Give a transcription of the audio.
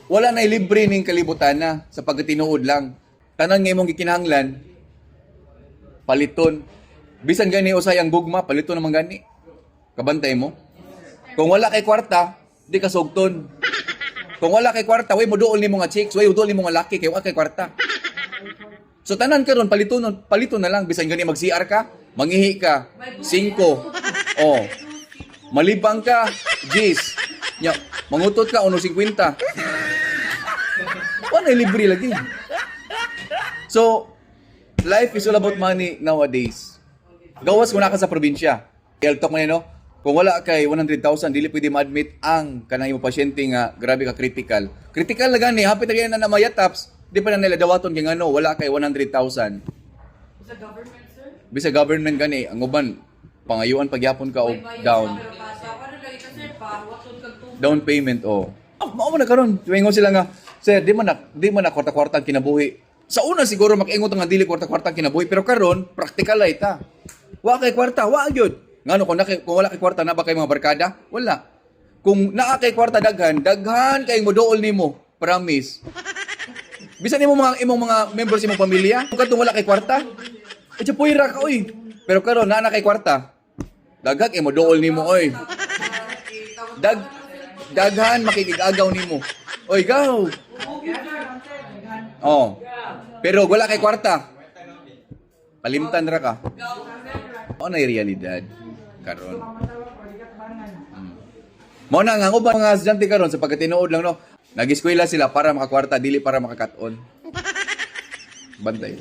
Wala na libre ning kalibutan na sa pagkatinuod lang. Tanan nga imong gikinahanglan paliton. Bisan gani usay ang gugma, paliton naman gani. Kabantay mo. Kung wala kay kwarta, di ka sugton. Kung wala kay kwarta, way moduol nimo nga chicks, way moduol nimo nga laki kay wala kay kwarta. So tanan karon paliton, paliton na lang. Bisan gani mag CR ka, mangihi ka, 5. Oh. Malibang ka, Gis. Nya, mangutot ka 1.50. Wala libre lagi. So, life is all about money nowadays. Gawas kung naa ka sa probinsya. Real talk man, no? Kung wala kay 100,000, dili pwede ma-admit ang kanang imong pasyente nga grabe ka critical. Critical na gani, hapit na na mayataps, di pa na nila dawaton kay ngano wala kay 100,000. Sa government, sir? Bisa government gani, ang uban pangayuan pagyapon ka og May bayad down. Pero pa sa ako ano lagi ka, sir, pahuwaton kag tubig. Down payment, oh. Oh, mao man na karon. Tuwingon sila nga, "Sir, di man na kwarta-kwarta ang kinabuhi." Sa una siguro makaingon nga dili kwarta-kwarta ang kinabuhi, pero karon praktikal ay ta. Wa kay kwarta, wa gyud. Ngano kung wala kay kwarta, na ba kay mga barkada? Wala. Kung naa kay kwarta daghan, daghan kay moduol nimo, promise. Bisan nimo mga imong mga members imong pamilya, kung katong wala kay kwarta, eh puwira ka oy. Pero karon naa na kay kwarta, daghan kay moduol nimo oy. Daghan makikigagaw nimo. Oy, gaw. Oh. Pero wala kay kwarta. Palimtan ra ka. Mao na yung realidad karon. Mao na nga ang uban mga estudyante karon sa pagkatinuod lang, no. Nag-eskwela sila para makakwarta, dili para makakat-on. Bantay.